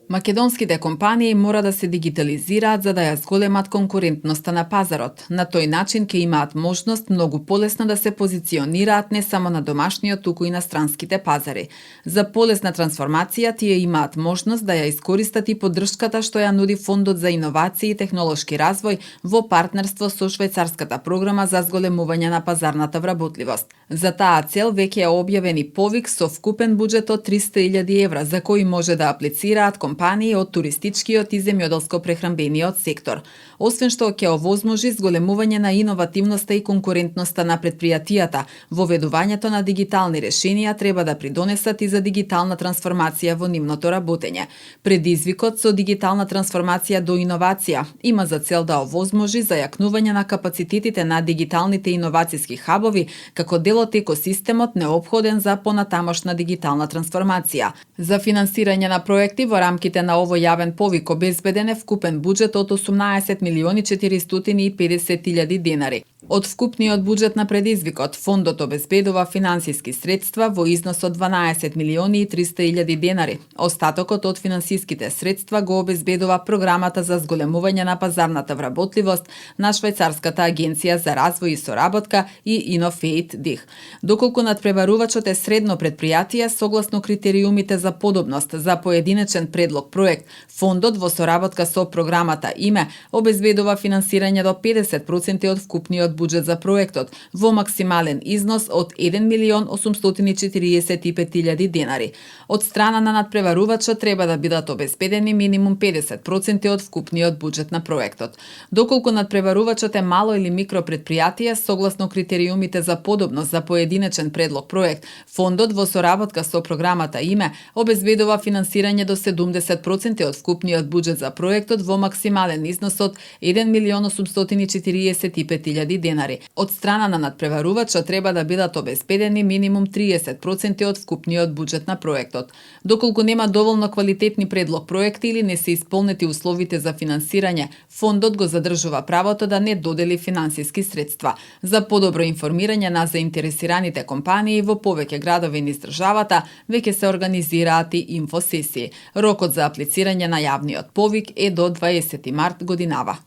Македонските компании мора да се дигитализираат за да ја зголемат конкурентноста на пазарот. На тој начин ќе имаат можност многу полесно да се позиционираат не само на домашниот, туку и на странските пазари. За полесна трансформација тие имаат можност да ја искористат и поддршката што ја нуди Фондот за иновации и технолошки развој во партнерство со швајцарската програма за зголемување на пазарната вработливост. За таа цел веќе е објавен и повик со вкупен буџет од 300.000 евра за кој може да аплицираат компании од туристичкиот и земјоделско-прехранбениот сектор. Освен што ќе овозможи зголемување на иновативноста и конкурентноста на предпријатијата, воведувањето на дигитални решенија треба да придонесат и за дигитална трансформација во нивното работење. Предизвикот со дигитална трансформација до иновација има за цел да овозможи зајакнување на капацитетите на дигиталните иновацијски хабови како дел од екосистемот неопходен за понатамошна дигитална трансформација. За финансирање на проекти во рамките на овој јавен повик обезбеден е вкупен буџет од 18.450.000 денари. Од вкупниот буџет на предизвикот, фондот обезбедува финансиски средства во износ од 12.300.000 денари. Остатокот од финансиските средства го обезбедува програмата за зголемување на пазарната вработливост на Швајцарската агенција за развој и соработка и Innovate DIH. Доколку надпреварувачот е средно предпријатие, согласно критериумите за подобност за поединечен предлог проект, фондот во соработка со програмата ИМЕ обезбедува финансирање до 50% од вкупниот буџет за проектот во максимален износ од 1.845.000 денари. Од страна на надпреварувачот треба да бидат обезбедени минимум 50% од вкупниот буџет на проектот. Доколку надпреварувачот е мало или микро предпријатие, согласно критериумите за подобност за поединечен предлог проект, фондот во соработка со програмата ИМЕ обезбедува финансирање до 70% од вкупниот буџет за проектот во максимален износ од 1.845.000 денари. Од страна на надпреварувачот треба да бидат обезбедени минимум 30% од вкупниот буџет на проектот. Доколку нема доволно квалитетни предлог проекти или не се исполнети условите за финансирање, фондот го задржува правото да не додели финансиски средства. За подобро информирање на заинтересираните компании во повеќе градови низ државата, веќе се организираат и инфосесии. Рокот за аплицирање на јавниот повик е до 20 март годинава.